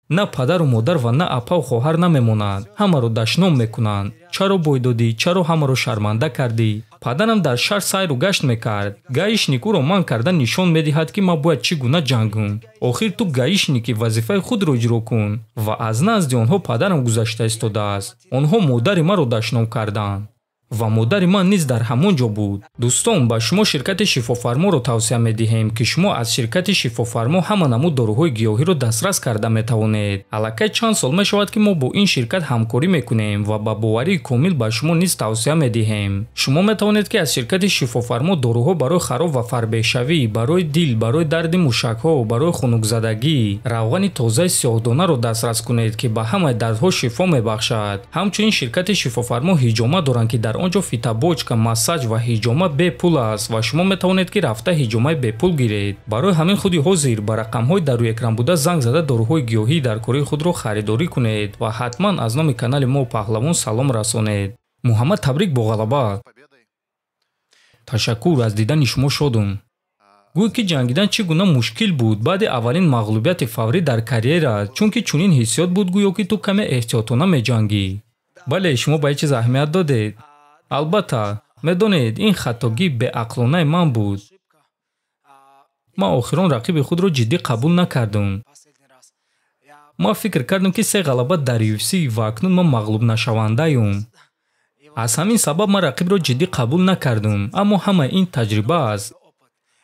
На падару модар ва на апаву хоҳар намемонанд. Ҳамаро дашном мекунанд. Чаро бой додӣ? Чаро ҳамаро шарманда кардӣ? Падарам дар шаҳр сайру гашт мекард. Гаишник ӯро манъ карда нишон медиҳад, ки ман бояд чӣ гуна ҷангам. Охир ту гаишники, вазифаи худро иҷро кун. Ва аз назди онҳо падарам гузашта истодааст. Онҳо модари маро дашном карданд. Ва модари ман низ дар ҳамон ҷо буд. Дӯстон, ба шумо ширкати Шифофарморо тавсия медиҳем, ки шумо аз ширкати Шифофармо ҳама намуд доруҳои гиёҳиро дастрас карда метавонед. Аллакай чанд сол мешавад, ки мо бо ин ширкат ҳамкорӣ мекунем ва ба боварии комил ба шумо низ тавсия медиҳем. Шумо метавонед, ки аз ширкати Шифофармо доруҳо барои хароб ва фарбеҳшавӣ, барои дил, барои дарди мушакҳо, барои хунукзадагӣ, равғани тозаи сиёҳдонаро дастрас кунед, ки ба ҳамаи дардҳо шифо мебахшад. Ҳамчунин ширкати Шифофармо ҳиҷома доранд, ки дар он ҷо фитобочка, массаж ва ҳиҷома бепул аст ва шумо метавонед, ки рафта ҳиҷомаи бепул гиред. Барои ҳамин худи ҳозир ба рақамҳои дар рӯи экран буда занг зада доруҳои гиёҳии дар кори худро харидорӣ кунед ва ҳатман аз номи канали мо Паҳлавон салом расонед. Муҳаммад, табрик бо ғалаба. Ташаккур, аз дидани шумо шодум. Гӯй ки ҷангидан чӣ гуна мушкил буд баъди аввалин мағлубияти фаврӣ дар карьера, чунки чунин ҳиссиёт буд, гӯё ки ту каме эҳтиётона меҷангӣ. Бале, шумо ба ҳеҷ чиз аҳамият додед. Албатта, медонед, ин хатогии беақлонаи ман буд. Ман охирон рақиби худро ҷиддӣ қабул накардам. Ман фикр кардам, ки се ғалаба дар UFC ва акнун ман мағлубнашавандаюм. Аз ҳамин сабаб ман рақибро ҷиддӣ қабул накардам, аммо ҳамаи ин таҷриба аст.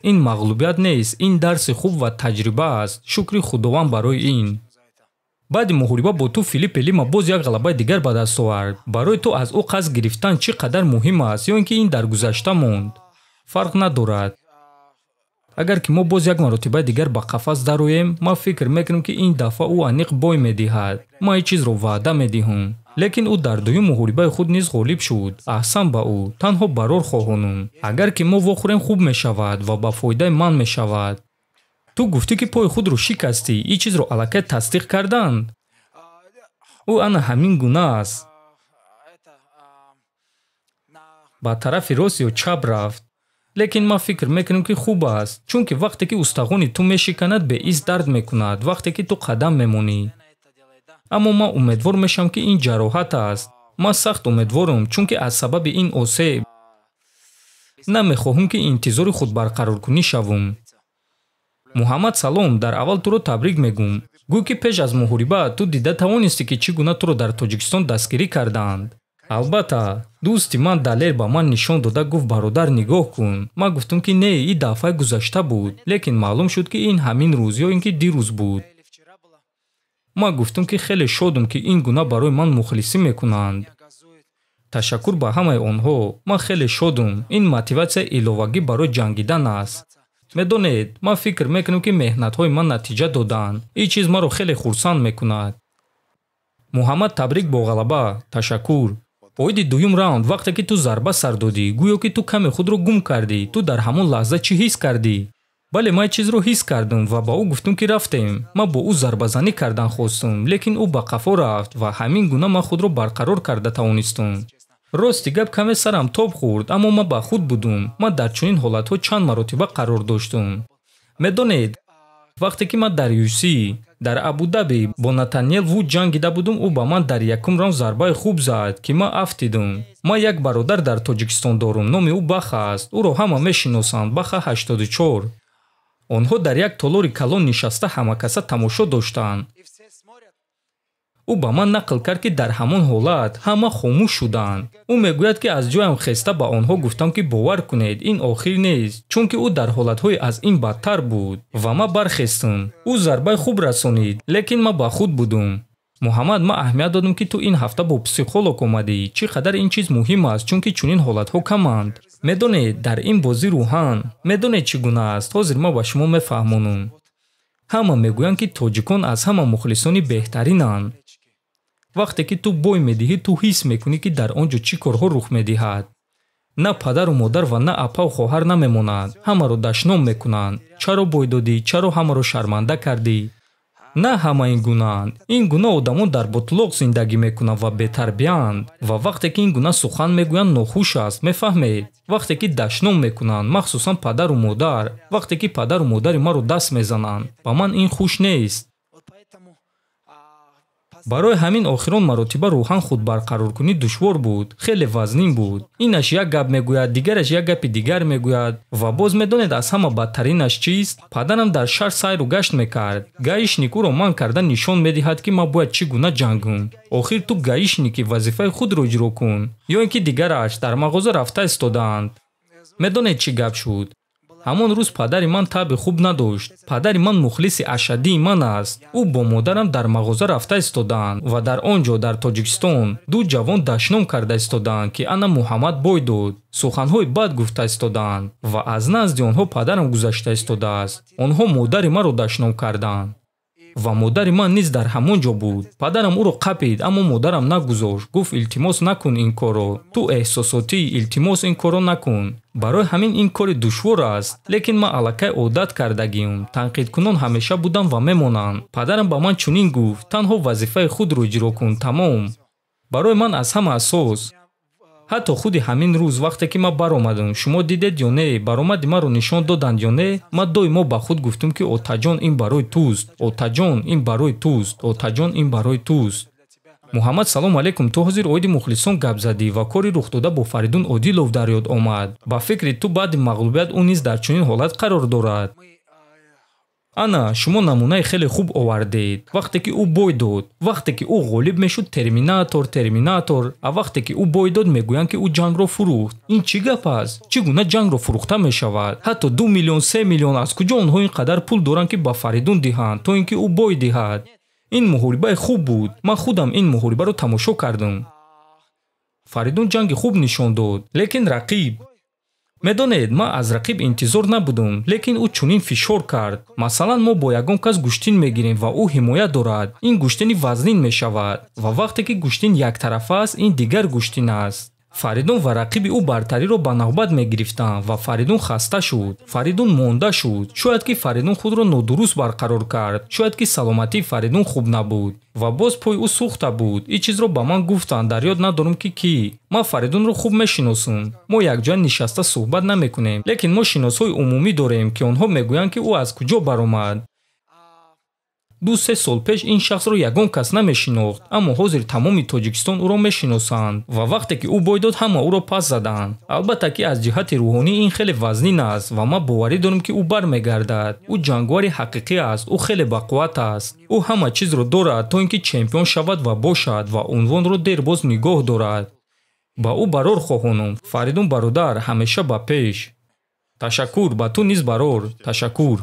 Ин мағлубият нест, ин дарси хуб ва таҷриба аст. Шукри Худованд барои ин. Баъди муҳориба бо ту Филиппе Лима боз як ғалабаи дигар ба даст овард. Барои ту аз ӯ қасд гирифтан чӣ қадар муҳим аст ё ин ки ин дар гузашта монд? Фарқ надорад. Агар ки мо боз як маротибаи дигар ба қафас дароем, ман фикр мекунам, ки ин дафъа ӯ аниқ бой медиҳад. Ман ин чизро ваъда медиҳам. Лекин ӯ дар дуюм муҳорибаи худ низ ғолиб шуд. Аҳсан ба ӯ, танҳо барор хоҳонум. Агар ки мо вохӯрем, хуб мешавад ва ба фоидаи ман мешавад. Ту гуфтӣ, ки пои худро шикастӣ, ин чизро аллакай тасдиқ карданд. Ӯ ана ҳамин гуна аст. Ба тарафи рост ё чап рафт. Лекин ман фикр мекунам, ки хуб аст, чунки вақте ки устахони ту мешиканад, беиз дард мекунад, вақте ки ту қадам мемонӣ. Аммо ман умедвор мешавам, ки ин ҷароҳат аст. Ман сахт умедворам, чунки аз сабаби ин осеб намехоҳам, ки интизори худбарқароркунӣ шавам. Муҳаммад, салом, дар аввал туро табрик мегӯм. Гӯй ки пеш аз муҳориба ту дида тавонистӣ, ки чӣ гуна туро дар Тоҷикистон дастгирӣ кардаанд. Албатта, дӯсти ман Далер ба ман нишон дода гуфт: «Бародар, нигоҳ кун». Ман гуфтам, ки не, ин дафъаи гузашта буд, лекин маълум шуд, ки ин ҳамин рӯз ё ин ки дирӯз буд. Ман гуфтам, ки хеле шодам, ки ин гуна барои ман мухлисӣ мекунанд. Ташаккур ба ҳамаи онҳо. Ман хеле шодам. Ин мотиватсияи иловагӣ барои ҷангидан аст. Медонед, ман фикр мекунам, ки меҳнатҳои ман натиҷа доданд. Ин чиз маро хеле хурсанд мекунад. Муҳаммад, табрик бо ғалаба. Ташаккур. Оиди дуюм раунд, вақте ки ту зарба сар додӣ, гӯё ки ту каме худро гум кардӣ. Ту дар ҳамон лаҳза чӣ ҳис кардӣ? Бале, ман чизро ҳис кардам ва ба ӯ гуфтам, ки рафтем. Ман бо ӯ зарбазанӣ кардан хостум, лекин ӯ ба қафо рафт ва ҳамин гуна ман худро барқарор карда тавонистум. Рости гап, каме сарам тоб хӯрд, аммо ман ба худ будум. Ман дар чунин ҳолатҳо чанд маротиба қарор доштум. Медонед, вақте ки ман дар UFC дар Абудаби бо Натаниел Вуд ҷангида будум, ӯ ба ман дар якум раунд зарбаи хуб зад, ки ман афтидум. Ман як бародар дар Тоҷикистон дорум, номи ӯ Баха аст. Ӯро ҳама мешиносанд, Баха 84. Онҳо дар як толори калон нишаста ҳамакаса тамошо доштанд. Ӯ ба ман нақл кард, ки дар ҳамон ҳолат ҳама хомӯш шуданд. Ӯ мегӯяд, ки аз ҷоям хеста ба онҳо гуфтам, ки бовар кунед, ин охир нест, чунки ӯ дар ҳолатҳои аз ин бадтар буд ва ман бархестам. Ӯ зарбаи хуб расонид, лекин ман ба худ будум. Муҳаммад, ман аҳамият додам, ки ту ин ҳафта бо психолог омадӣ. Чӣ қадар ин чиз муҳим аст, чунки чунин ҳолатҳо каманд. Медонед, дар ин бозӣ рӯҳан, медонед, чӣ гуна аст? Ҳозир ман ба шумо мефаҳмонам. Ҳама мегӯянд, ки тоҷикон аз ҳама мухлисони беҳтаринанд. Вақте ки ту бой медиҳӣ, ту ҳис мекунӣ, ки дар он ҷо чӣ корҳо рух медиҳад. На падару модар ва на апаву хоҳар намемонанд. Ҳамаро дашном мекунанд. Чаро бой додӣ? Чаро ҳамаро шарманда кардӣ? На ҳама ин гунаанд. Ин гуна одамон дар ботлоқ зиндагӣ мекунанд ва бетарбияанд ва вақте ки ин гуна сухан мегӯянд, нохуш аст, мефаҳмед? Вақте ки дашном мекунанд, махсусан падару модар, вақте ки падару модари маро даст мезананд, ба ман ин хуш нест. Барои ҳамин охирон маротиба рӯҳан худбарқароркунӣ душвор буд, хеле вазнин буд. Инаш як гап мегӯяд, дигараш як гапи дигар мегӯяд. Ва боз медонед аз ҳама бадтаринаш чист? Падарам дар шаҳр сайру гашт мекард. Гаишник ӯро манъ карда нишон медиҳад, ки ман бояд чӣ гуна ҷангам. Охир ту гаишники, вазифаи худро иҷро кун. Ё ин ки дигараш дар мағоза рафта истодаанд. Медонед чӣ гап шуд? Ҳамон рӯз падари ман таби хуб надошт. Падари ман мухлиси ашаддии ман аст. Ӯ бо модарам дар мағоза рафта истодаанд ва дар он ҷо дар Тоҷикистон ду ҷавон дашном карда истодаанд, ки ана Муҳаммад бой дод. Суханҳои бад гуфта истодаанд ва аз назди онҳо падарам гузашта истодааст. Онҳо модари маро дашном карданд. Ва модари ман низ дар ҳамон ҷо буд. Падарам ӯро қапид, аммо модарам нагузошт. Гуфт илтимос накун ин корро. Ту эҳсосотӣ, илтимос ин корро накун. Барои ҳамин ин кори душвор аст, лекин ман аллакай одат кардагиам. Танқидкунон ҳамеша будам ва мемонанд. Падарам ба ман чунин гуфт: танҳо вазифаи худро иҷро кун, тамом. Барои ман аз ҳама асос. Ҳатто худи ҳамин рӯз вақте ки ман баромадам, шумо дидед ё не, баромади маро нишон доданд ё не, ман доимо ба худ гуфтам, ки Отаҷон ин барои туст, Отаҷон ин барои туст, Отаҷон ин барои туст. Муҳаммад, салом алейкум, ту ҳозир оиди мухлисон гап задӣ ва кори рухдода бо Фаридун Одилов дар ёд омад. Ба фикри ту баъди мағлубият ӯ низ дар чунин ҳолат қарор дорад? Ана, шумо намунаи хеле хуб овардед. Вақте ки ӯ бой дод, вақте ки ӯ ғолиб мешуд, терминатор, терминатор, а вақте ки ӯ бой дод, мегӯянд, ки ӯ ҷангро фурӯхт. Ин чӣ гап аст? Чӣ гуна ҷангро фурӯхта мешавад? Ҳатто 2 миллион, 3 миллион, аз куҷо онҳо ин қадар пул доранд, ки ба Фаридун диҳанд, то ин ки ӯ бой диҳад? Ин муҳорибаи хуб буд. Ман худам ин муҳорибаро тамошо кардам. Фаридун ҷанги хуб нишон дод, лекин рақиб. Медонед, ман аз рақиб интизор набудам, лекин ӯ чунин фишор кард. Масалан, мо бо ягон кас гӯштин мегирем ва ӯ ҳимоя дорад. Ин гӯштини вазнин мешавад. Ва вақте ки гӯштин яктарафа аст, ин дигар гӯштин аст. Фаридун ва рақиби ӯ бартариро ба навбат мегирифтанд ва Фаридун хаста шуд. Фаридун монда шуд. Шояд ки Фаридун худро нодуруст барқарор кард. Шояд ки саломатии Фаридун хуб набуд. Ва боз пой ӯ сӯхта буд. Ин чизро ба ман гуфтанд, дар ёд надорам ки кӣ. Ман Фаридунро хуб мешиносам. Мо якҷоя нишаста суҳбат намекунем, лекин мо шиносҳои умумӣ дорем, ки онҳо мегӯянд, ки ӯ аз куҷо баромад. 2-3 сол пеш ин шахсро ягон кас намешинохт, аммо ҳозир тамоми Тоҷикистон ӯро мешиносанд ва вақте ки ӯ бой дод, ҳама ӯро пас заданд. Албатта ки аз ҷиҳати рӯҳонӣ ин хеле вазнин аст ва ман боварӣ дорам, ки ӯ бармегардад. Ӯ ҷанговари ҳақиқӣ аст, ӯ хеле бақувват аст. Ӯ ҳама чизро дорад, то ин ки чемпион шавад ва бошад ва унвонро дербоз нигоҳ дорад. Ба ӯ барор хоҳонам. Фаридун бародар, ҳамеша ба пеш. Ташаккур, ба ту низ барор. Ташаккур.